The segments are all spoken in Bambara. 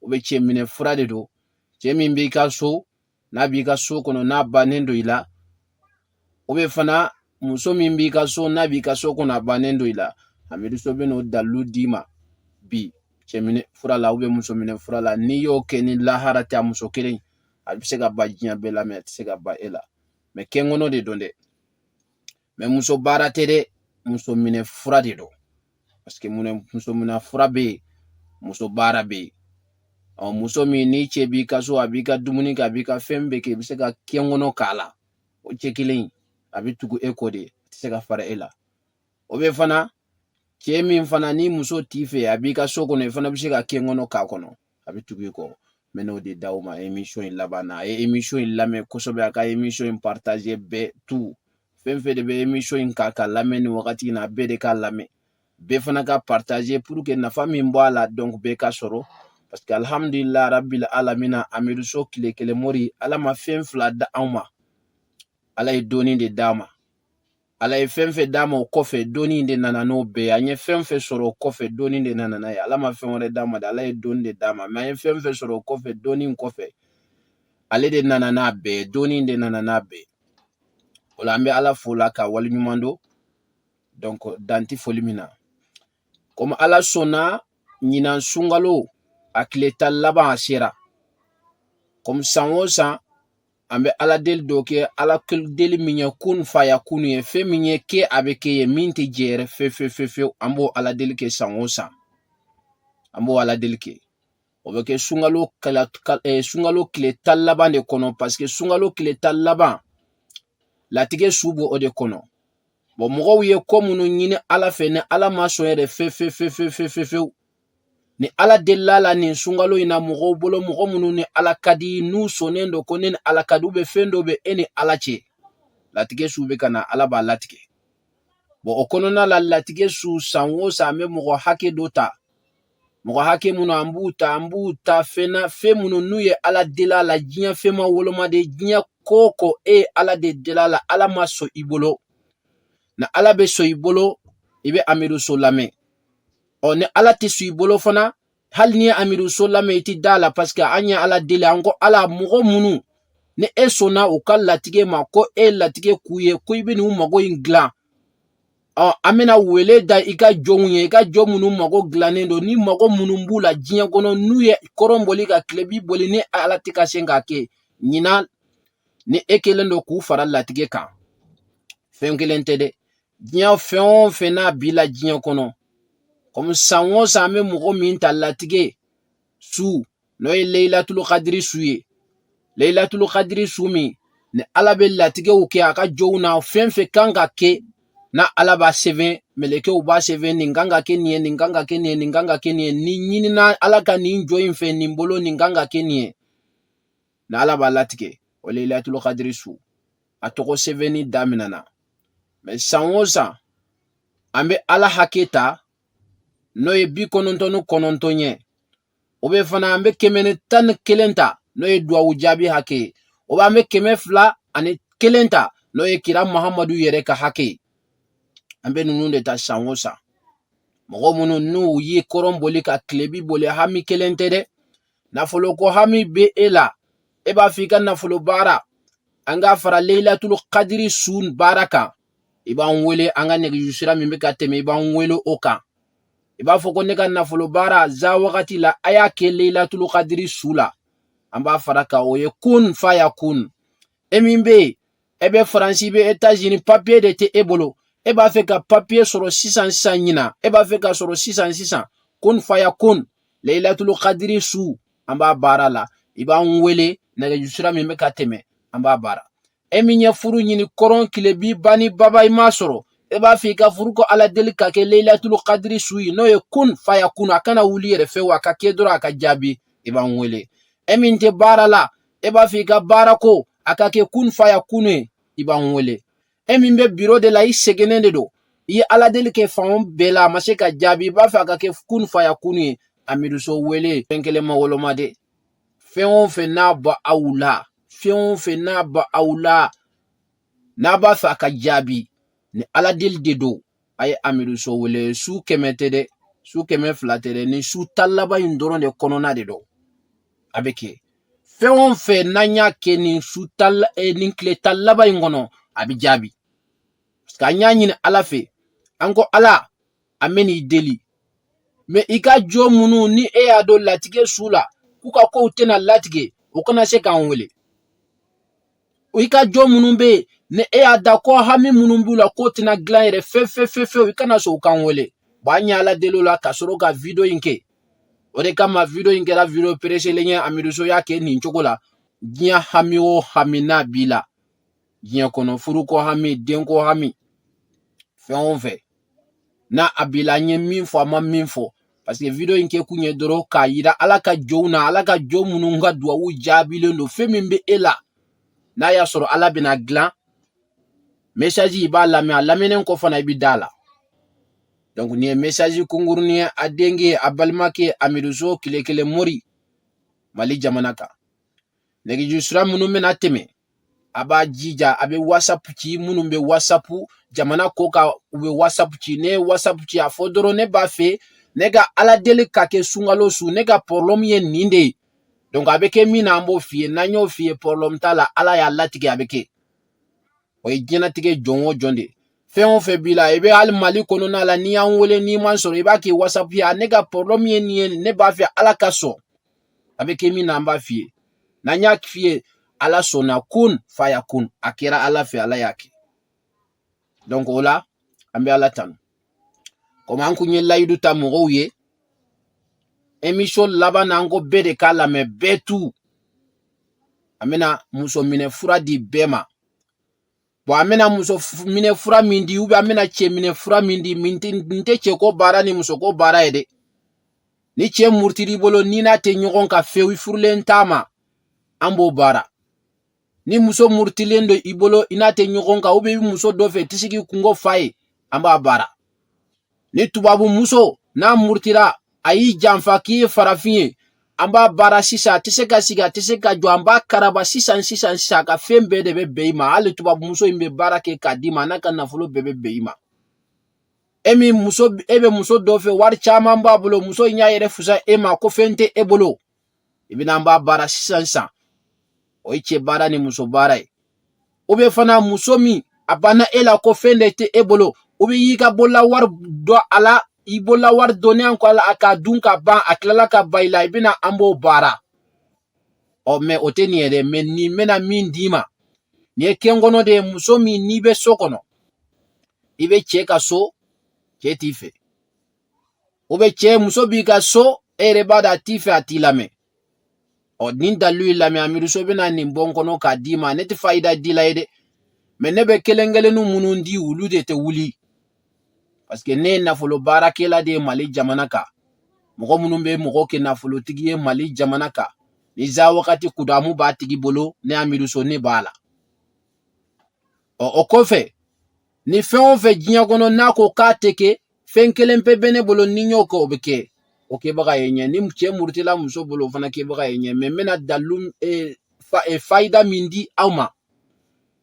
O bɛ cɛ minɛ fura de don. Cɛ min b'i ka so, n'a b'i ka so kɔnɔ, n'a bannen don i la, o bɛ fana muso min b'i ka so, n'a b'i ka so kɔnɔ, a bannen don i la, Amidu So bɛ n'o dalilu d'i ma bi cɛ minɛ fura la, muso minɛ fura la. N'i y'o kɛ, ni lahara tɛ, a muso kelen a bɛ se ka ban diɲɛ bɛɛ la, mɛ a tɛ se ka ban e la. Mɛ kɛnkɔnɔ de don dɛ, mɛ muso baara tɛ dɛ, muso minɛ fura de don, parce que muso minɛ fura bɛ yen, muso baara bɛ yen. Ɔ, muso min ni cɛ b'i ka so, a b'i ka dumuni kɛ, a b'i ka fɛn bɛɛ kɛ, i bɛ se ka kɛnkɔnɔ k'a la, o cɛ kelen a bɛ tugu e kɔ de, a tɛ se ka fara e la. O bɛ fana cɛ min fana ni muso t'i fɛ, a b'i ka so kɔnɔ, i fana bɛ se ka kɛnkɔnɔ k'a kɔnɔ, a bɛ tugu i kɔ. N bɛ n'o de d'aw ma émission in laban na. A ye émission in lamɛn kosɛbɛ, a ka émission in partager bɛɛ tu. Fɛn fɛn de bɛ émission in kan ka lamɛn nin wagati in na, bɛɛ de k'a lamɛn, bɛɛ fana ka partager pour que nafa min bɔ a la, donc bɛɛ ka sɔrɔ, parce que alhamdulillah rabbil alamina, Amidu So tile kelen mori, Ala ma fɛn fila da anw ma, Ala ye dɔnni de d'a ma. Ala ye fɛn fɛn d'a ma, o kɔfɛ dɔnni de nana n'o bɛɛ ye. An ye fɛn fɛn sɔrɔ o kɔfɛ, dɔnni de nana n'a ye. Ala ma fɛn wɛrɛ d'a ma dɛ, Ala ye dɔnni de d'a ma. Mɛ an ye fɛn fɛn sɔrɔ o kɔfɛ, dɔnni kɔfɛ, ale de nana n'a bɛɛ ye, dɔnni de nana n'a bɛɛ ye. O la an bɛ Ala fo la ka waleɲuman dɔn, donc dan tɛ foli min na. Komi Ala sɔnna, ɲinan sunkalo a tile 10 laban a sera. Komi san o san an bɛ Ala deli dɔ kɛ, Ala deli min ye kun fa ya kun ye, fɛn min ye kɛ a bɛ kɛ ye, min tɛ jɛ yɛrɛ fe fe fe fewu, an b'o Ala deli kɛ san o san, an b'o Ala deli kɛ. O bɛ kɛ sunkalo kala sunkalo tile 10 laban de kɔnɔ, parce que sunkalo tile 10 laban latigɛ su b'o o de kɔnɔ. Bon, mɔgɔw ye ko minnu ɲini Ala fɛ, ni Ala ma sɔn yɛrɛ fe fe fe fe fe fe fewu, ni Ala delila la nin sunkalo in na mɔgɔw bolo, mɔgɔ minnu ni Ala ka di, n'u sɔnnen don ko ne ni Ala ka di, u bɛ fɛn dɔ bɛ e ni Ala cɛ, latigɛ su bɛ ka na, Ala b'a latigɛ. Bon, o kɔnɔna la, latigɛ su, san o san an bɛ mɔgɔ hakɛ dɔ ta, mɔgɔ hakɛ minnu an b'u ta, an b'u ta fɛn na, fɛn minnu n'u ye Ala deli a la, diɲɛ fɛn ma woloma de, diɲɛ ko o ko e ye Ala de deli a la, Ala ma sɔn i bolo. Ni Ala bɛ sɔn i bolo, i bɛ Amidu So lamɛn. Ɔ, ni Ala tɛ sɔn i bolo fana, hali n'i ye Amidu So lamɛn, i tɛ da la, parce que an ye Ala deli, an ko Ala, mɔgɔ minnu ni e sɔnna u ka latigɛ ma, ko e latigɛ k'u ye, ko i bɛ n'u mago in dilan, ɔ, an bɛna wele da i ka jɔnw ye, i ka jɔn minnu mago dilannen don, ni mago minnu b'u la diɲɛ kɔnɔ, n'u ye kɔrɔn boli ka tilebi boli, ni Ala tɛ ka se k'a kɛ ɲinan, ni e kɛlen don k'u fara latigɛ kan. Fɛn kelen tɛ dɛ, diɲɛ fɛn o fɛn n'a b'i la diɲɛ kɔnɔ, komi san o san an bɛ mɔgɔ min ta latigɛ su, n'o ye Leilatul Kadiri su ye, Leilatul Kadiri su min ni Ala bɛ latigɛw kɛ a ka jɔnw na, fɛn fɛn kan ka kɛ, na Ala b'a sɛbɛn, mɛlɛkɛw b'a sɛbɛn, nin kan ka kɛ nin ye, nin kan ka kɛ nin ye, nin kan ka kɛ nin ye, ni ɲinina Ala ka nin jɔ in fɛ nin bolo, nin kan ka kɛ nin ye, ni Ala b'a latigɛ, o Leilatul Kadiri su a tɔgɔ sɛbɛnni daminɛna. Mɛ san o san an bɛ Ala hakɛ ta, n'o ye 99 ye. O bɛ fana an bɛ 111 ta, n'o ye duwawu jaabi hakɛ ye. O bɛ an bɛ 201 ta, n'o ye kira Muhamadu yɛrɛ ka hakɛ ye. An bɛ ninnu de ta san o san. Mɔgɔ minnu n'u ye kɔrɔn boli ka tilebi boli, hami kelen tɛ dɛ, nafolo ko hami bɛ e la, e b'a fɔ i ka nafolo baara an k'a fara Leilatul Kadiri su baara kan, i b'an wele an ka nɛgɛjuru sira min bɛ ka tɛmɛ, i b'an wele o kan. I b'a fɔ ko ne ka nafolo baara za wagati la, a y'a kɛ Leilatul Kadiri su la, an b'a fara kan, o ye kun fa ya kun. E min bɛ yen, e bɛ Faransi, i bɛ États-Unis, papier de tɛ e bolo, e b'a fɛ ka papier sɔrɔ sisan sisan ɲina, e b'a fɛ ka sɔrɔ sisan sisan, kun fa ya kun, Leilatul Kadiri su an b'a baara la, i b'an wele nɛgɛjuru sira min bɛ ka tɛmɛ, an b'a baara. E min ye furu ɲini kɔrɔn tilebi banni baba, i m'a sɔrɔ, e b'a fɛ i ka furu ko Ala deli ka kɛ Leilatul Kadiri su ye, n'o ye kun fa ya kun, a kana wuli yɛrɛ fɛ wa, a ka kɛ dɔrɔn a ka jaabi, i b'an wele. E min tɛ baara la, e b'a fɛ i ka baara ko a ka kɛ kun fa ya kun ye, i b'an wele. E min bɛ biro de la, i sɛgɛnnen de don, i ye Ala deli kɛ fan bɛɛ la, a ma se ka jaabi, i b'a fɛ a ka kɛ kun fa ya kun ye, Amidu So wele. Fɛn kelen ma woloma dɛ, fɛn o fɛn n'a bɔ aw la, fɛn o fɛn n'a bɔ aw la, n'a b'a fɛ a ka jaabi, ni Ala deli de don, a ye Amidu So wele. Su 100 tɛ dɛ, su 200 tɛ dɛ, ni su 10 laban in dɔrɔn de kɔnɔna de don. A bɛ kɛ fɛn o fɛn n'an y'a kɛ nin su ta nin tile 10 laban in kɔnɔ, a bɛ jaabi. Parce que an y'a ɲini Ala fɛ, an ko Ala, an bɛ n'i deli, mais i ka jɔn minnu ni e y'a dɔn latigɛ su la k'u ka kow tɛna latigɛ, o kana se k'an wele. I ka jɔn minnu bɛ yen ni e y'a da ko hami minnu b'u la k'o tɛna dilan yɛrɛ fewu fewu fewu fewu, i kana sɔn u k'an wele. Bon, an ye Ala deli o la ka sɔrɔ ka vidéo in kɛ. O de kama vidéo in kɛra vidéo pressélen ye. Amidu So y'a kɛ nin cogo la. Diɲɛ hami o hami n'a b'i la diɲɛ kɔnɔ, furuko hami, denko hami, fɛn o fɛn n'a a b'i la, an ye min fɔ, a ma min fɔ, parce que vidéo in kɛ kun ye dɔrɔn k'a yira Ala ka jɔnw na, Ala ka jɔn minnu ka duwawu jaabilen don. Fɛn min bɛ e la n'a y'a sɔrɔ Ala bɛna dilan, message i b'a lamɛn, a lamɛnnen kɔ fana i bɛ da la. Donc nin ye message kunkurunin ye, a denkɛ, a balimakɛ Amidu So, tile kelen mori Mali jamana kan. Nɛgɛjuru sira minnu bɛna tɛmɛ, a b'a jija a bɛ WhatsApp ci. Minnu bɛ WhatsApp jamana ko kan, u bɛ WhatsApp ci. Ne ye WhatsApp ci, a fɔ dɔrɔn ne b'a fɛ ne ka Ala deli ka kɛ sunkalo su, ne ka problème ye nin de ye. Donc a bɛ kɛ min na, an b'o f'i ye. N'an y'o f'i ye, problème t'a la, Ala y'a latigɛ, a bɛ kɛ. O ye diɲɛlatigɛ jɔn o jɔn de ye. Fɛn o fɛn b'i la, i bɛ hali Mali kɔnɔna la, n'i y'an wele, n'i ma sɔrɔ, i b'a kɛ WhatsApp ye: ne ka problème ye nin ye, ne b'a fɛ Ala ka sɔn. A bɛ kɛ min na, an b'a f'i ye. N'an y'a f'i ye, Ala sɔnna, kun faya kun, a kɛra Ala fɛ, Ala y'a kɛ. Donc o la an bɛ Ala tanu. Komi an kun ye layidu ta mɔgɔw ye émission laban na, an ko bɛɛ de k'a lamɛn, bɛɛ tu. An bɛna muso minɛ fura di bɛɛ ma. Bon, an bɛna muso minɛ fura min di, ou an bɛna cɛ minɛ fura min di, min tɛ, n tɛ cɛ ko baara ni muso ko baara ye dɛ. Ni cɛ murutir'i bolo, ni n'a tɛ ɲɔgɔn kan fewu, i furulen t'a ma, an b'o baara. Ni muso murutilen don i bolo, i n'a tɛ ɲɔgɔn kan, ou bien i bɛ muso dɔ fɛ, i tɛ se k'i kungo f'a ye, an b'a baara. Ni tubabu muso n'a murutira, a y'i janfa k'i ye farafin ye, an b'a baara sisan. A tɛ se ka sigi, a tɛ se ka jɔ, an b'a karaba sisan sisan sisan. A ka fɛn bɛɛ de bɛ bɛn i ma. Hali tubabu muso in bɛ baara kɛ k'a d'i ma, a n'a ka nafolo bɛɛ bɛ bɛn i ma. E min muso, e bɛ muso dɔ fɛ, wari caman b'a bolo, muso in y'a yɛrɛ fusa e ma ko fɛn tɛ e bolo, i bɛna, an b'a baara sisan sisan. O ye cɛ baara ni muso baara ye. O bɛ fana muso min a banna e la ko fɛn de tɛ e bolo, o bɛ y'i ka bolola wari dɔ a la, i bolola wari dɔnnen kɔ a la, a k'a dun ka ban, a tilala ka ba i la, i bɛna, an b'o baara. Ɔ mais o tɛ nin ye dɛ. Mais nin bɛna min d'i ma, nin ye kɛnkɔnɔ de ye. Muso min n'i bɛ so kɔnɔ, i bɛ cɛ ka so, cɛ t'i fɛ, o bɛ cɛ muso b'i ka so, e yɛrɛ b'a dɔn a t'i fɛ, a t'i lamɛn. Ɔ nin dalilu y'i lamɛn, Amidu So bɛna nin bɔ n kɔnɔ k'a d'i ma. Ne tɛ fayida di la ye dɛ, mais ne bɛ kelen kelennin minnu di, olu de tɛ wuli, parce que ne ye nafolo baarakɛla de ye Mali jamana kan. Mɔgɔ minnu bɛ mɔgɔ kɛ nafolotigi ye Mali jamana kan, ni za wagati kudamu b'a tigi bolo, ne Amidu So, ne b'a la. Ɔ o kɔfɛ, ni fɛn o fɛn diɲɛ kɔnɔ n'a ko k'a tɛ kɛ, fɛn kelen pe bɛ ne bolo, ni n y'o kɛ, o bɛ kɛ. O kɛbaga ye ɲɛ. Ni cɛ murutila muso bolo, o fana kɛbaga ye ɲɛ. Mais n bɛna dalilu fayida min di aw ma,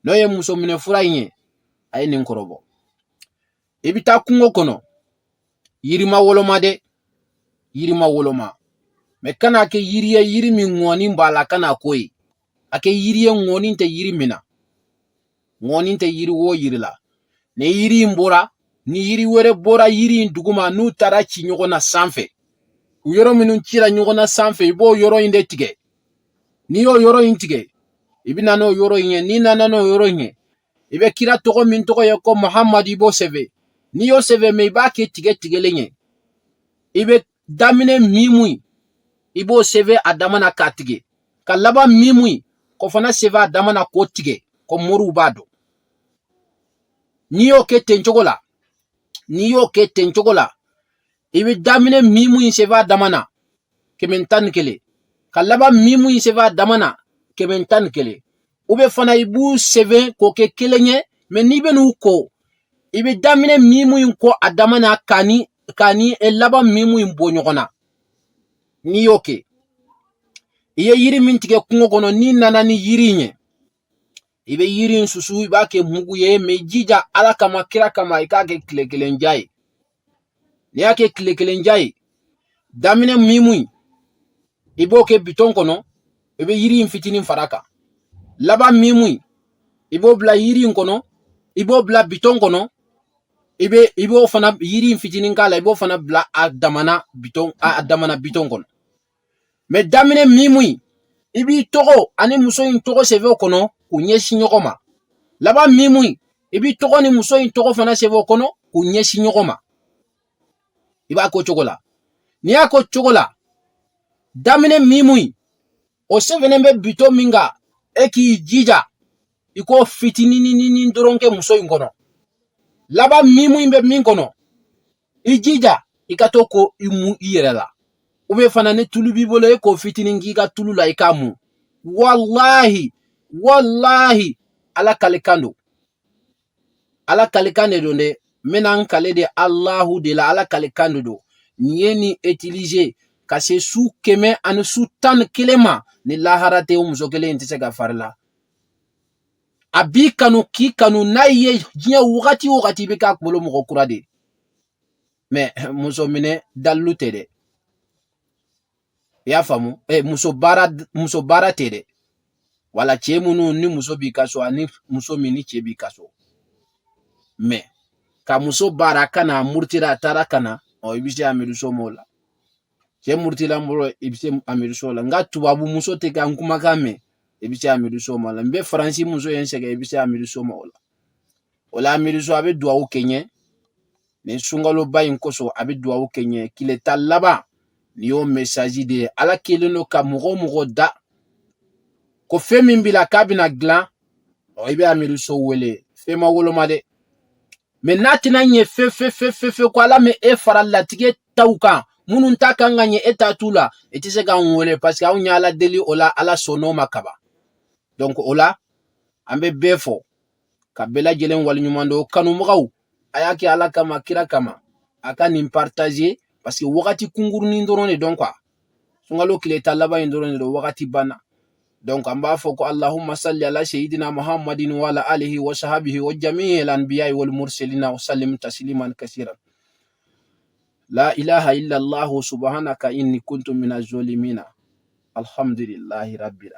n'o ye muso minɛ fura in ye, a ye nin kɔrɔbɔ. I bɛ taa kungo kɔnɔ, yirima woloma dɛ, yirima woloma, mais kana kɛ yiri ye yiri min ŋɔni b'a la, kana k'o ye. A kɛ yiri ye ŋɔni tɛ yiri min na, ŋɔni tɛ yiri o yiri la. Ni yiri in bɔra, ni yiri wɛrɛ bɔra yiri in duguma, n'u taara ci ɲɔgɔn na sanfɛ, u yɔrɔ minnu cira ɲɔgɔn na sanfɛ, i b'o yɔrɔ in de tigɛ. N'i y'o yɔrɔ in tigɛ, i bɛ na n'o yɔrɔ in ye. N'i nana n'o yɔrɔ in ye, i bɛ kira tɔgɔ min tɔgɔ ye ko Muhamadu, i b'o sɛbɛn. N'i y'o sɛbɛn, mais i b'a kɛ tigɛ tigɛlen ye. I bɛ daminɛ mimu, i b'o sɛbɛn a dama na k'a tigɛ, ka laban mimu k'o fana sɛbɛn a dama na k'o tigɛ, ko moriw b'a dɔn. N'i y'o kɛ ten cogo la, n'i y'o kɛ ten cogo la, i bɛ daminɛ mimu in sɛbɛn a dama na 111, ka laban mimu in sɛbɛn a dama na 111. U bɛ fana i b'u sɛbɛn k'o kɛ kelen ye. Mais n'i bɛ n'u ko, i bɛ daminɛ mimu in ko a dama na k'a ni laban mimu in bɔ ɲɔgɔn na. N'i y'o kɛ, i ye yiri min tigɛ kungo kɔnɔ, n'i nana ni yiri in ye, i bɛ yiri in susu, i b'a kɛ mugu ye. Mais jija Ala kama, kira kama, i k'a kɛ tile kelen ja ye. N'i y'a kɛ tile kelen ja ye, daminɛ mimu in, I b'o kɛ bitɔn kɔnɔ, i bɛ yiri in fitinin fara kan. Laban mimu in, i b'o bila yiri in kɔnɔ, i b'o bila bitɔn kɔnɔ, i b'o fana yiri in fitinin k'a la, i b'o fana bila a damana bitɔn, a damana bitɔn kɔnɔ. Mais daminɛ mimu in, i b'i tɔgɔ ani muso in tɔgɔ sɛbɛn o kɔnɔ k'u ɲɛsin ɲɔgɔn ma. Laban mimu in, i b'i tɔgɔ ni muso in tɔgɔ fana sɛbɛn o kɔnɔ k'u ɲɛsin ɲɔgɔn ma. I b'a ko cogo la. N'i y'a ko cogo la, daminɛ mimu in, o sɛbɛnnen bɛ bitɔn min kan, e k'i jija i k'o fitinininin dɔrɔn kɛ muso in kɔnɔ. Laban mimu in bɛ min kɔnɔ, i jija i ka to ko i mu i yɛrɛ la. U bɛ fana ni tulu b'i bolo, e k'o fitinin k'i ka tulu la, i k'a mu. Walahi, walahi, Ala kalikan don, Ala kalikan de don dɛ. N bɛna n kale de Alahu de la, Ala kalikan de don. Nin ye nin utiliser ka se su 111 ma, ni lahara tɛ, o muso kelen in tɛ se ka fari la. A b'i kanu k'i kanu n'a ye diɲɛ wagati o wagati, i bɛ k'a kunkolo mɔgɔ kura de. Mais muso minɛ dalilu tɛ dɛ, i y'a faamu? Muso baara, muso baara tɛ dɛ. Wala cɛ minnu ni muso b'i ka so, ani muso min ni cɛ b'i ka so, mais ka muso baara ka na murutira, a taara ka na, ɔ, i bɛ se Amidu So m'o la. Cɛ murutila n bolo, i bɛ se Amidu So la. N ka tubabu muso tɛ ka n kumakan mɛn, i bɛ se Amidu So ma la. N bɛ Faransi muso ye n sɛgɛn, i bɛ se Amidu So ma o la. O la, Amidu So, a bɛ duwawu kɛ n ye nin sunkaloba in kosɔn. A bɛ duwawu kɛ n ye tile 10 laban. Nin y'o message de ye. Ala kelen don ka mɔgɔ o mɔgɔ da ko fɛn min b'i la k'a bɛna dilan, ɔ, i bɛ Amidu So wele. Fɛn ma woloma dɛ, mais n'a tɛna ɲɛ fe fe fe fe fe ko Ala mɛ e fara latigɛ taw kan, minnu ta kan ka ɲɛ, e ta t'u la, i tɛ se k'anw wele, parce que anw ye Ala deli o la, Ala sɔnn'o ma kaban. Donc o la, an bɛ bɛɛ fɔ ka bɛɛ lajɛlen waleɲuman dɔn. Kanubagaw, a y'a kɛ Ala kama, kira kama, a ka nin partager, parce que wagati kunkurunin dɔrɔn de dɔn quoi. Sunkalo tile 10 laban in dɔrɔn de don, wagati banna. Donc an b'a fɔ ko allahumma salli ala sayyidina Muhammadin wa ala alihi wa sahbihi wa jami'i al anbiya'i wal mursalina wa sallim tasliman kasiran. La ilaha illa Allah, subhanaka inni kuntu minaz zolimina. Alhamdulillahi rabbil.